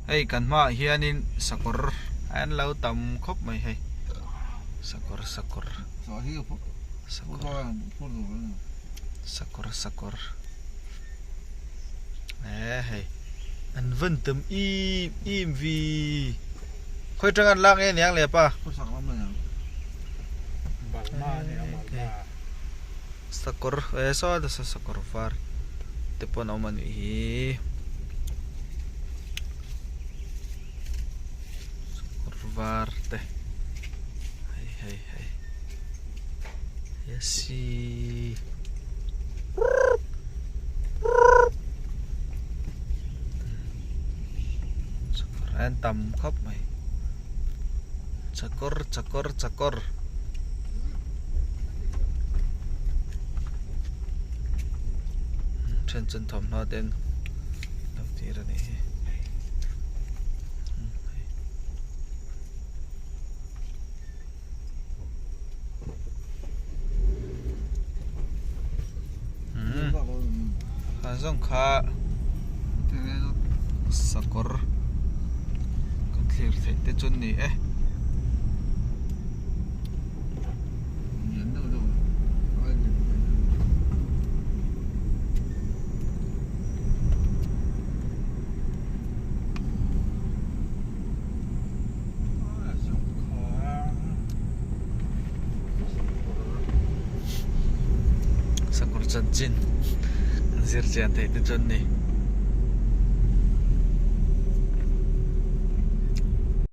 Hei kan hmaah hianin sakawr an lo tam khawp mai hei sakawr sakawr sakawr sakawr e hei an van tam im im vi khawi tang an lak nge niang le pa sakawr e saw sakawr var te pawh an awm a nih hi. Sakawr var te hei hei hei yessi sakawr an tam khawp mai chakawr chakawr chakawr. Then chuan thawmhnaw te an lo tir a nih hi. Kha zawng kha sakawr kan thlir theih te chu an ni e. Sakawr chanchin an zir chian theih te chuan ni.